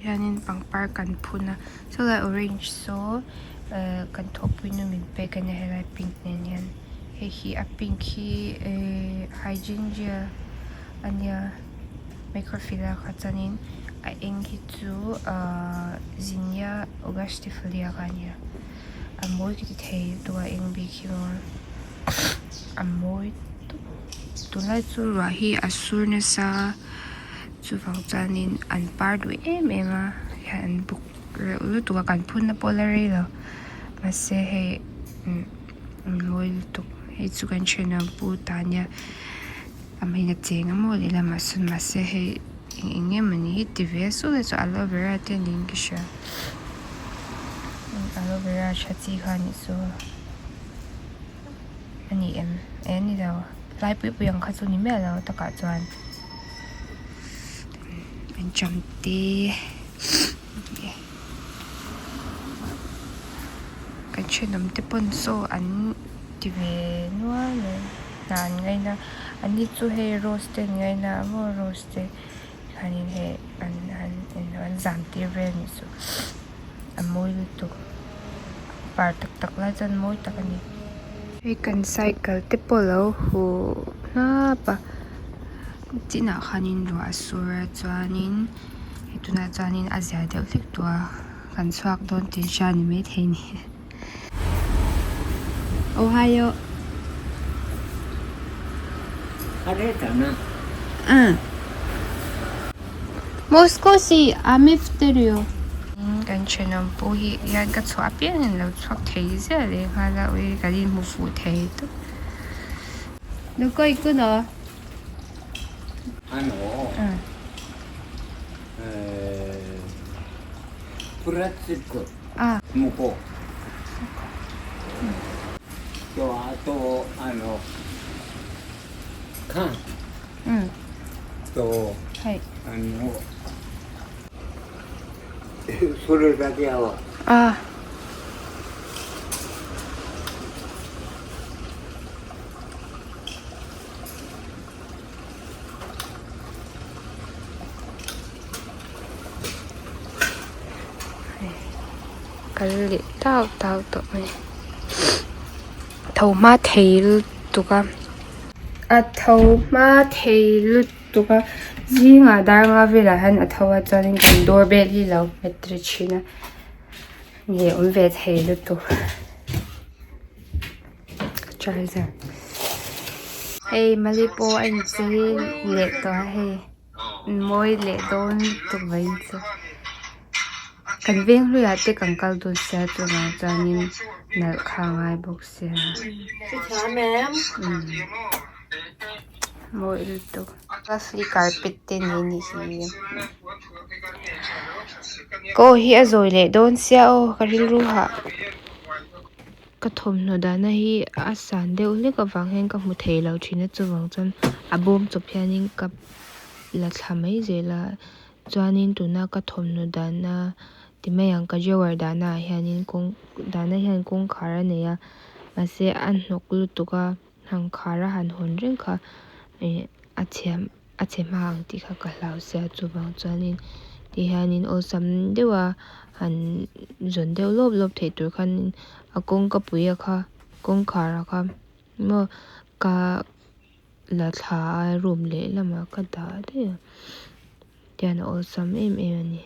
Hianin pangpar kan phun a sawlai orange saw ehh kan thawhpui nu min pek ania helai pink nen hian hei hi a pink hi ehh hydrangea ania microphylla kha chuanin a eng hi chu ahh zinnia augustifolia kha ania a mawi ka ti thei lutuk a eng bik hi maw a mawi tawp tunlai chu ruah hi a sur nasa. Chuvang chuanin an par duh em em a hian an buk reuh lutuk a kan phun na pawh la rei lo mahse hei umm an mawi lutuk hei chu kan thenawm pu ta ania a hming a cheng a maw lehlamah sawn mahse hei eng eng emawni hi ti ve a saw lai chu aloe vera te niin ka hria aloe vera tha chi kha a nih chu a ni em eh a ni lo lai pui pui ang kha chu ni miah lo takah chuan. Anṭam te kan thenawm te pawn saw an ti ve nual mai hna an ngaina an ni chu hei rose te an ngaina a maw rose te hianin hei an han an zam tir vel a nih chu a mawi lutuk par tak tak lai chuan mawi tak a ni. Hei kan cycle te pawh a lo huh hnap a chinah khanin ruah a sur a chuanin hei tunah chuanin a zia deuh hlek tawh a kan chhuak dawn tih hria a ni maithei a ni. Ohio もう少し雨降ってるよkan thenawm pawh hi hian ka chhuah apiangin lo chhuak thei ziah leh nghal a ui kan inhmu fuh thei tawp. どこ行くの？あの、えー、プラスチック向こう。とあとあの缶と、あのそれだけやわ。あkal leh tau tau tawh mai tho hma thei lutuk a a tho hma thei lutuk a zingah dar nga velah hian a tho a chuanin kan door bell hi a lo hmet ri thin a nge awm ve thei lutuk. Charger hei mali pawh a inchei leh tawh a hei mawi leh dawn lutuk mai chu kan veng hluiah te kan kal dawn sia chuvang chuanin nalh kha a ngai bawk sia mawi lutuk lovely carpet te nei a nih hi ka aw hi a zawi leh dawn sia aw ka rilru hah. Ka thawmhnaw dahna hi a san deuh hlek avang hian ka hmu thei lo thin a chuvang chuan a bawm chawp hianin ka la thla mai zel a chuanin tuna ka thawmhnaw dahna ti mai ang ka drawer dahna ah hianin kawng dahna hian kawngkhar a nei a mahse a hnawk lutuk a han khar a han hawn reng kha ih a chhe a chhe hma ang tih kha ka hlau sia chuvang chuanin ti hianin awlsam deuh a han zawn deuh lawp lawp theih tur khanin a kawngka pui a kha kawngkhar a kha maw ka la thla a room lehlamah ka dah daih a tihian a awlsam em em a ni.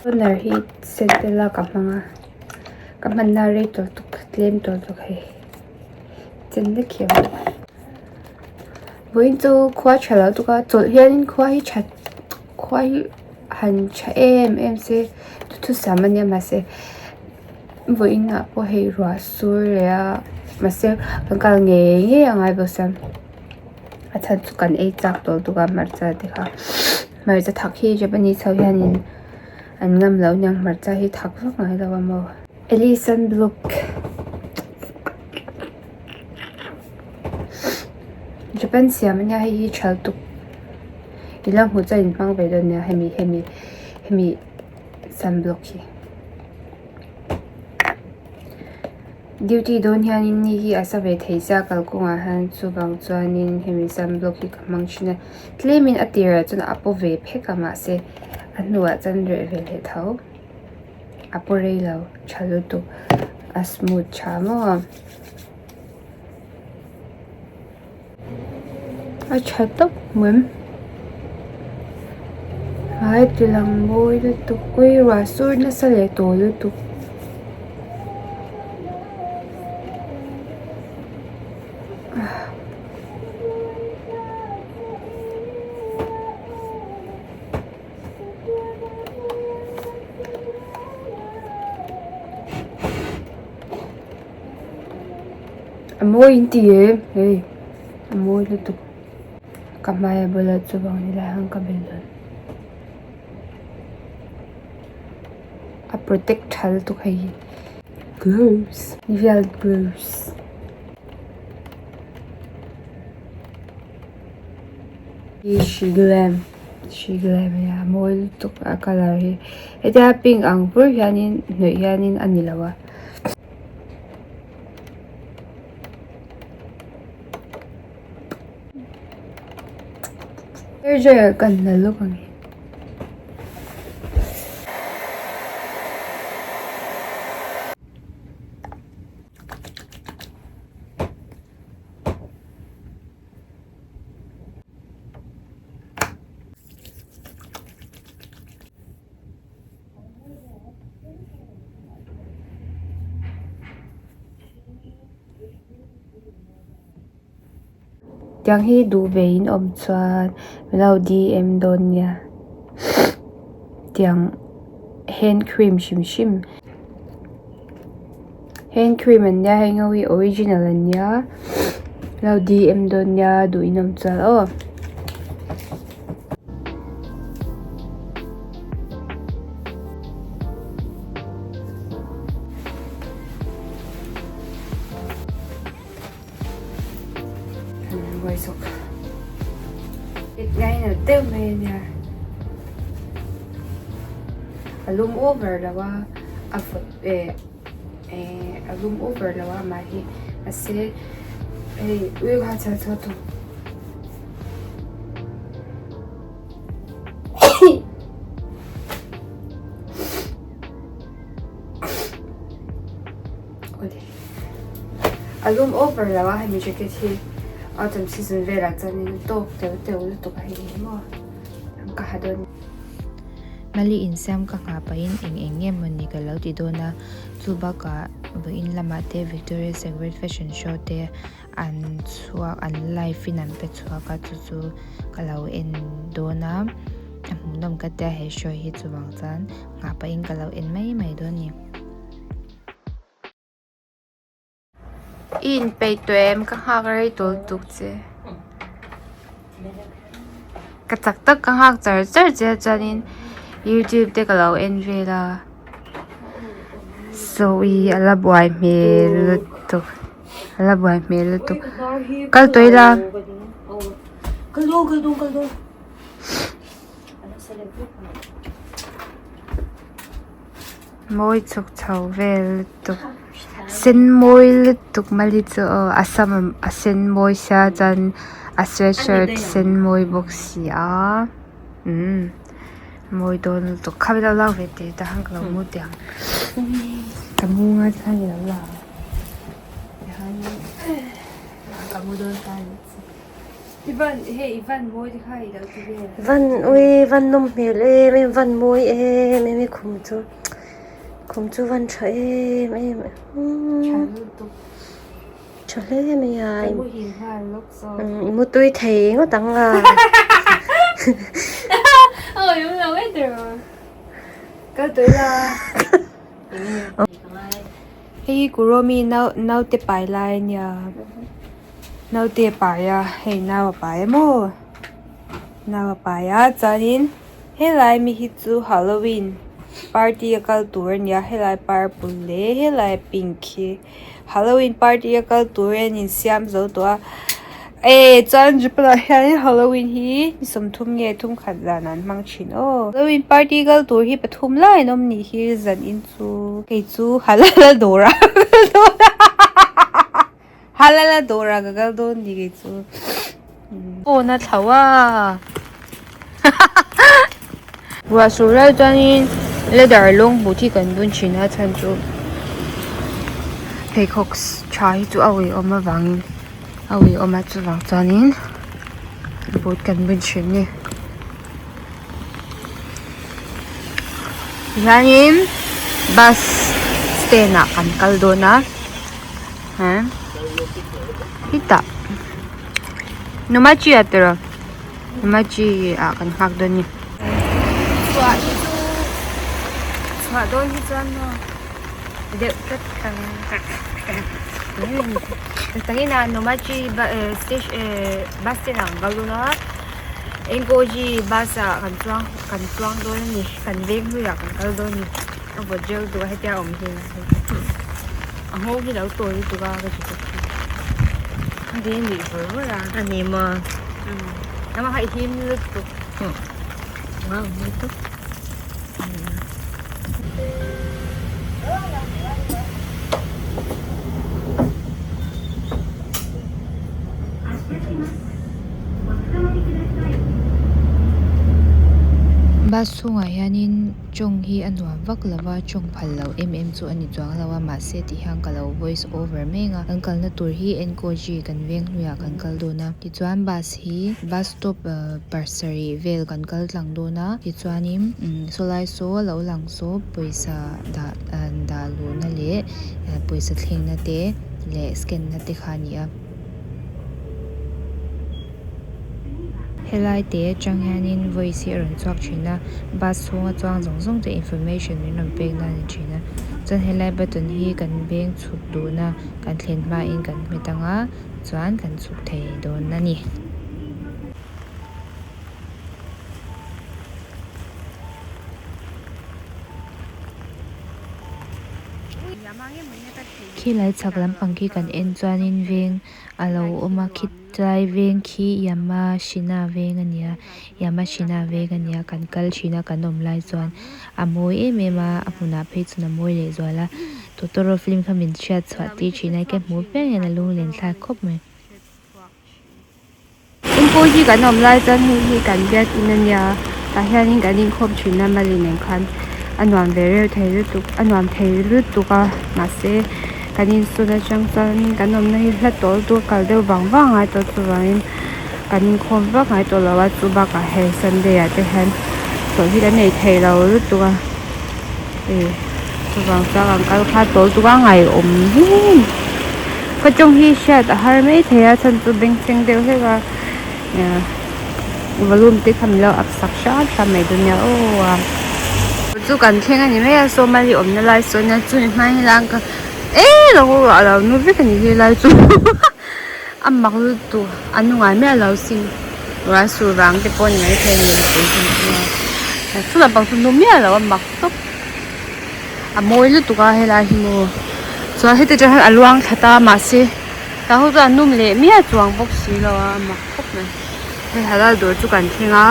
Toner hi center a ka hmang a ka hmanna rei tawh tuk tlem tawh tuk hei chen vek hi a awm vawiin chu khua tha lo tuk a chawlh hianin khua hi that khua hi han tha em em se thuthusam ania mahse. Vawiin ah pawh hei ruah sur leh a mahse kan kal ngei ngei a ngai bawk sia a chhan chu kan ei chak tawh lutuk a hmarcha te kha hmarcha thak hi Japanese ho hianin an ngam loh aniang hmarcha hi thak vak ngai lo a maw Ellison block Japan siam ania hei hi tha lutuk i la hmuh chuan in hmang ve dawn nia hemi hemi hemi sunblock hi. Duty dawn hianin ni hi a sa ve thei sia kalkawngah hian chuvang chuanin hemi sunblock hi ka hmang thin a tlemin a tirah chuan a paw ve phek a mahse a hnuah chuan reh ve leh tho a paw rei lo tha lutuk a smooth tha maw. A tha tawp hmuam hmai ti lang mawi lutuk ui ruah sur nasa leh tawh lutuk. A mawi in ti em hei a mawi lutuk ka hmai a bulah chuvang ni lai hian ka bel dawn a protect tha lutuk hei hi gloves real gloves. Hi hri glam hri glam a nia a mawi lutuk a colour hi hetia pink ang pur hianin hnawih hianin a ni lo a. Hair dryer kan la lawk ang e. Tiang hi duh ve in awm chuan min lo DM dawn nia tiang hand cream hrim hrim hand cream an nia heng ho hi original an nia min lo DM dawn nia duh in awm chuan aw. A lum over lo a a vawt eh eh a lum over lo a amah hi mahse hei ui kha chhal chhuah tawh. A lum over lo a hemi jacket hi autumn season velah chuanin a tawk teuh teuh lutuk a hei ni maw ka ha dawn. Mali insiam ka nghah pahin eng eng nge mawni ka lo ti dawn a, chu bakah vawiin lamah te Victoria's Secret fashion show te an chhuak an live in an pe chhuak a chu chu ka lo en dawn a a hmuhnawm ka tia he show hi chuvang chuan nghah pahin ka lo en mai mai dawn a ni. I inpeih tawh em ka nghak rei tawh tuk che ka chak tak ka nghak char char che a chuanin youtube te ka lo en vel a sawi a la buai hmel lutuk a la buai hmel lutuk kal tawh ila. Mawi chhuk chho vel lutuk sen mawi lutuk mali chu aw a sam a sen mawi sia chuan a sweatshirt sen mawi bawk si a umm mawi dawn lutuk kha ilo lak ve teh tah khan ka lo mu teh ang ka mu nga chuan ilo la ang tihianin ka mu dawn ta anih chu. Van ui van nawm hmel em em van mawi em em i khum chu khum chu van tha em em tha hle mai a i mu tui thei ngawt ang a Hei hi Kuromi nau naute pai lai a nia naute a pai a hei nau a pai a maw nau a pai a chuanin helai mi hi chu halloween party a kal tur a nia helai purple leh helai pink hi halloween party a kal tur a an insiam zo tawh a eh chuan Japan ah hianin halloween hi ni sawmthum nge thum khat zan an hmang thin aw halloween party kal tur hi pathum lai an awm nih hi zan in chu kei chu halal dawrah ka kal dawn a. dawrah ka kal dawn ni kei chu. Phone a thlauh a. Ruah sur lai chuanin leather lawng but hi kan bun thin a chhan chu pheikhawk tha hi chu a uiawm avangin a uiawm a chuvang chuanin boot kan bun thin a ni. Tihianin bus stand ah kan kal dawn a hetah Numachi ah tiraw Numachi ah kan nghak dawn a ni. Chhuah hi chu chhuah dawn hi chuan maw deuh tlat tangin ah Numachi bus stand ah kan kal dawn a. Engkaw bus ah kan chuang kan chuang dawn a ni kan veng hnuiah kan kal dawn a ni a vawt reuh duh a hetia awm hi a nghawng hi lo tawi lutuk a ka ti bawk a ni nuih vur vur a a ni maw amah kha i him lutuk wow lutuk. Bus chhungah hianin tawng hi a nuam vak lo va tawng phal lo em em chu a ni chuang lo a mahse ti hian ka lo voice over mek a kan kalna tur hi N K G kan veng hnuiah kan kal dawn a tichuan bus hi bus stop pasarih vel kan kal tlang dawn a tichuanin saw lai saw lo lang saw pawisa dah dah luhna leh pawisa thlengna te leh scan na te kha a ni a. Helai te atang hianin voice hi a rawn chhuak thin a bus chhunga chuang zawng zawng te information min rawn pek na a ni thin a chuan helai button hi kan veng chhuk duhna kan thlen hmain kan hmet ang a chuan kan chhuk thei dawn a ni. Khilai chhak lampang khi kan en chuanin veng a lo awm a khitlai veng khi Yamashina veng a ni a Yamashina veng a ni a kan kal thin a kan awm lai chuan a mawi em em a a hmunah phei chuan a mawi leh zual a Totoro film kha min hriat chhuah tir thin a ka hmuh piang hian a lunglen thlak khawp mai. Inpui hi kan awm lai chuan hei hi kan biak in a nia tah hianin kan inkhawm thin a mali nen khan a nuam ve reuh thei lutuk a nuam thei lutuk a mahse kan insawn atang chuan kan awmna hi hla tawh lutuk a kal deuh vang vang a tawh chuvangin kan inkhawm vak ngai tawh lo a chu bakah hei sunday ah te hian chawlh hi kan nei thei lo lutuk a ih chuvang chuan kan kal kha tawl tuk a ngaihawm hle ka tawng hi hriat a har mai thei a chhan chu bengchheng deuh hlek a volume te kha min lo up sak hram hram mai dawn nia aw a chu kan thleng a ni mai a saw mali awmna lai sawn a chumi hma hi lang ka eee lo a lo nu vek a ni hi lai chu a mak lutuk a nu ngai miah lo sin ruah sur vang te pawh a ni maithei a ni mipui chu lampang chu nu miah lo a mak tawp a mawi lutuk a helai hi maw chuan heti atang hian a luang thla ta mahse tah ho chuan a num leh miah chuang bawk si lo a a mak khawp mai hei halal dawr chu kan thleng a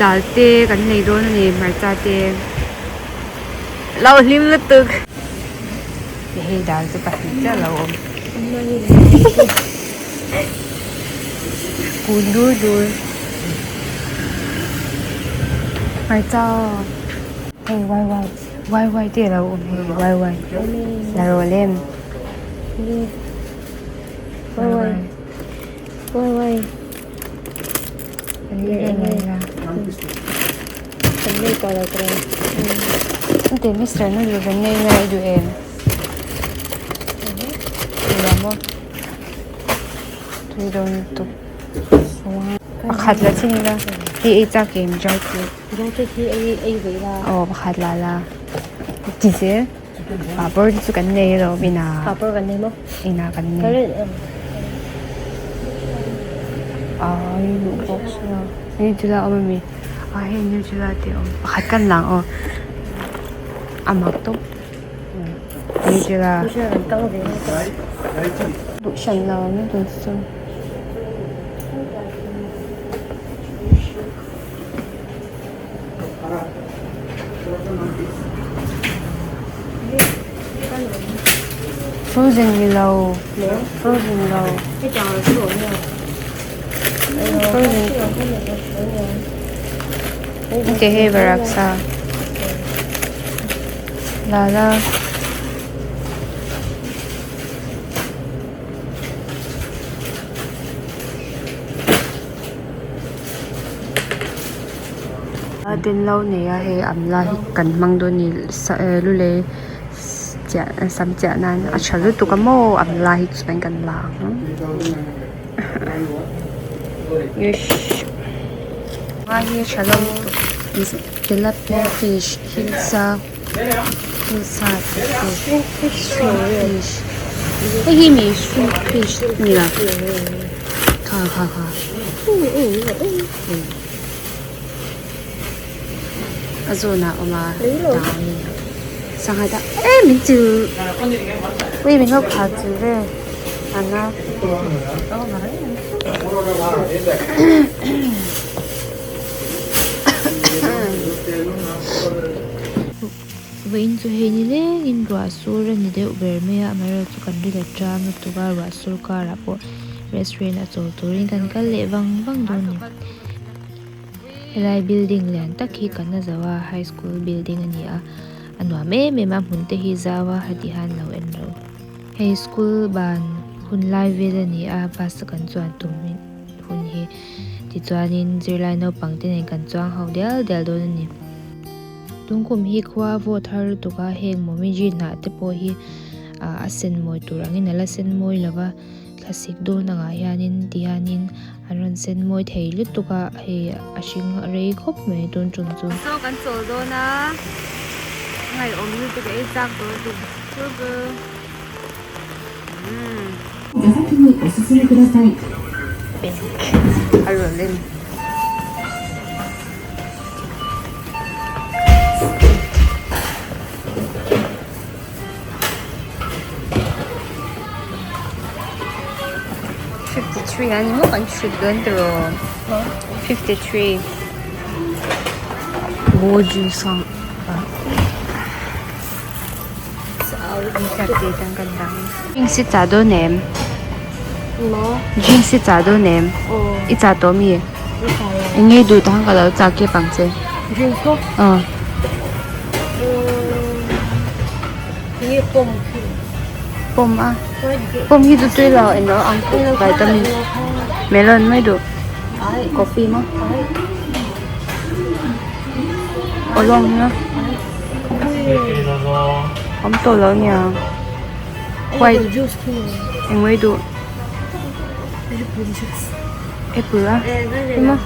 dal te kan lei dawn a ni hmarcha te lo hlim lutuk hei dal chu pahnih chiah a lo awm kun dur dur hmarcha. Hei wai wai wai wai te alo awm hei wai wai la rawl em wai wai wai wai an ni reng mai la kan nei tawh lo tawh ente mister noodle kan nei ngai i duh em duh maw tui dawn lutuk pakhat la chin ila hei ei chak em dry fruit. Jacket hi ei ei ve ila. Aw pakhat la la ti zel papawr te chu kan nei alawm inah Papawr kan nei maw? Inah kan nei. Ai luh bawk sia nutella a awm ami a hei nutella te a awm pakhat kan lang aw a mak tawp nutella Nutella kan kang ve nasa. Duh hran lo noodles chu. Frozen ni lo frozen lo frozen ok hei varaksa la la. A den lo nei a hei amla hi kan hmang dawn a ni lulei chiah sam chiah nan a tha lutuk a maw amla hi chuan kan la ang a hi a tha lo lutuk tilapia fish hilsa hilsa tih te shrimp fish hei hi mi shrimp fish a ni lo kha kha kha. A zawnah a awm a sangha dah em min chil ui min lo phah chil vel a na. Vawiin chu hei ni lengin ruah sur a ni deuh ber mai a amaherawhchu kan ri la ṭam lutuk a ruah sur karah pawh restaurant a chawl turin kan kal leh vang vang dawn a ni. Helai building lian tak hi kan la zo a high school building a ni a a nuam em em a hmun te hi zau a heti hian lo en rawh u. Hei school ban hun lai vel a ni a bus a kan chuan tum hun hi tichuanin zirlai naupang te nen kan chuang ho dial dial dawn a ni. Tungkum hi khua vawt har lutuk a heng mawmiji hnah te pawh hi a sen mawi tur angin a la sen mawi lo va. Thlasik dawn angah hianin tihianin an rawn sen mawi thei lutuk a hei a hring rei khawp mai tun tum chu. Chaw kan chawl dawn a ngaihawm lutuk a ei chak tawh lutuk burger umm. A rawn en. 53 ani maw kan chhut dawn tiraw 53 Drinks i chah dawn em? Drinks i chah dawn em? I chah tawh mi? Eng nge i duh tah khan ka lo chah kep ang che. Aw. Pawm a pawm hi chu tui lo eng lo ang vitamin melon mai duh coffee maw awlawng hi awm tawh lo nia white eng mai duh apple a emaw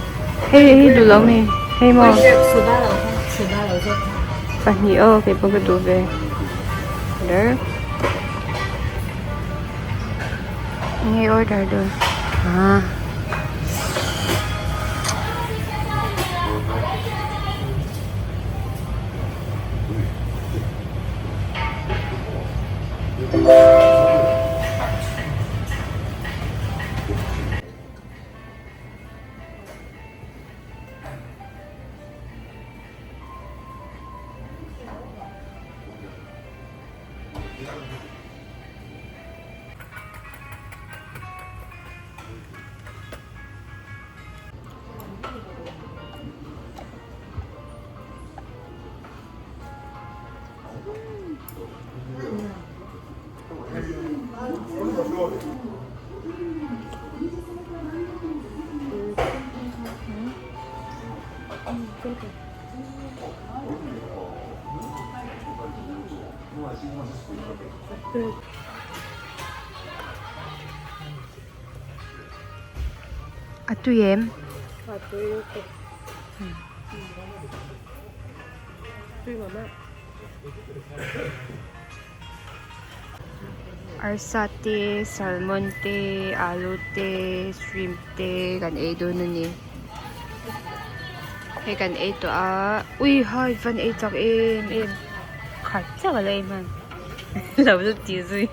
hei hei duh lo mi hei maw. Pahnih aw kei pawh ka duh ve order enge order dawn ah. A tui em? A tui lutuk. Tui mah mah. Arsa te, salmon te, alu te, shrimp te kan ei dawn a ni. Hei kan ei tawh a ui hai van ei chak em em khat chiah ka la ei hman lo la ti zui.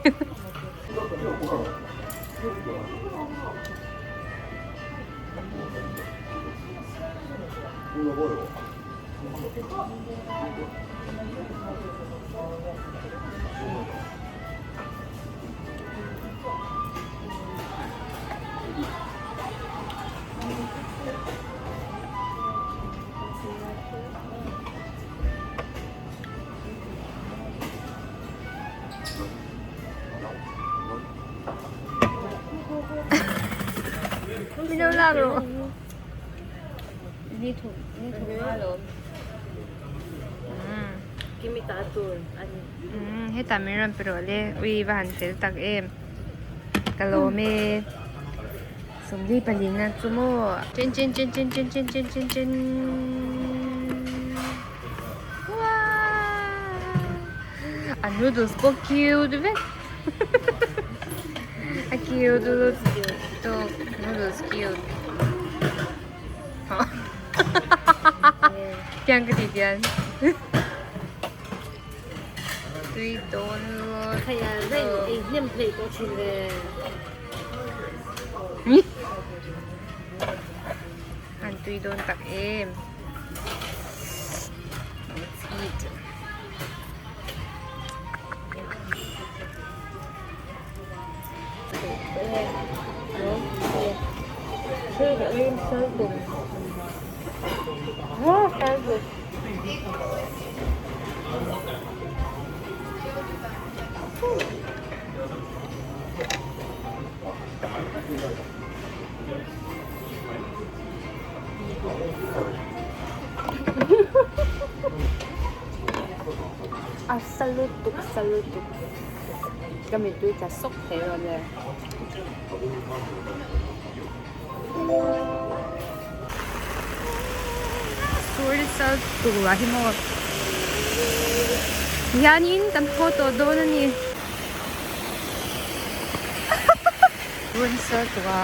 Min lo lak rawh. Ni thum ni thum nga lawm. Kimi ta tur a ni. Hetah min rawn pe rawh le. Ui va han fel tak em. Ka lawm e. Sawmli palina chu maw. Chen chen chen chen chen chen chen chen chen. Wow! A noodles pawh cute vek. A cute lutuk noodles cute. Tiang ka tih tian. Tui dawn lutuk. Khaia rain ei hnem hlei tawh thin ve. An tui dawn tak em. Let's eat. A sa lutuk sa lutuk ka mittui tla sawk thei rawh le. Sur sal tur ah hi maw hianin kan haw tawh dawn a ni. Run sal tur a.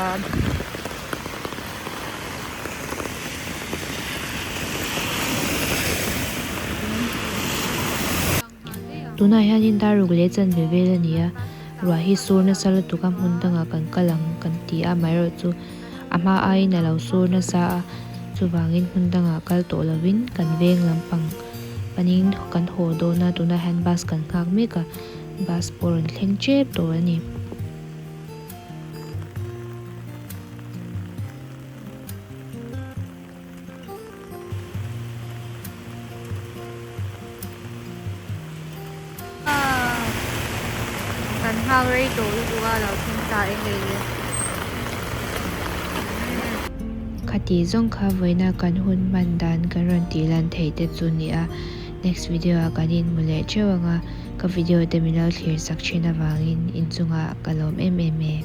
Tunah hianin daruk leh chanve vel a ni a, ruah hi sur nasa lutuk a hmun dangah kan kal ang kan ti a, amaherawhchu a hma aiin a lo sur nasa a, chuvangin hmun dangah kal tawh lovin kan veng lampang panin kan haw dawn a, tunah hian bus kan nghak mek a, bus pawh rawn thleng tep tawh a ni. Kan nghak rei tawh lutuk a lo thleng ta e hei le. Khati zawng kha vawiina kan hun hman dan kan rawn tih lan theih te chu ni a, next video ah kan inhmu leh theuh ang a, ka video te min lo thlir sak thin avangin inchungah ka lawm em em e.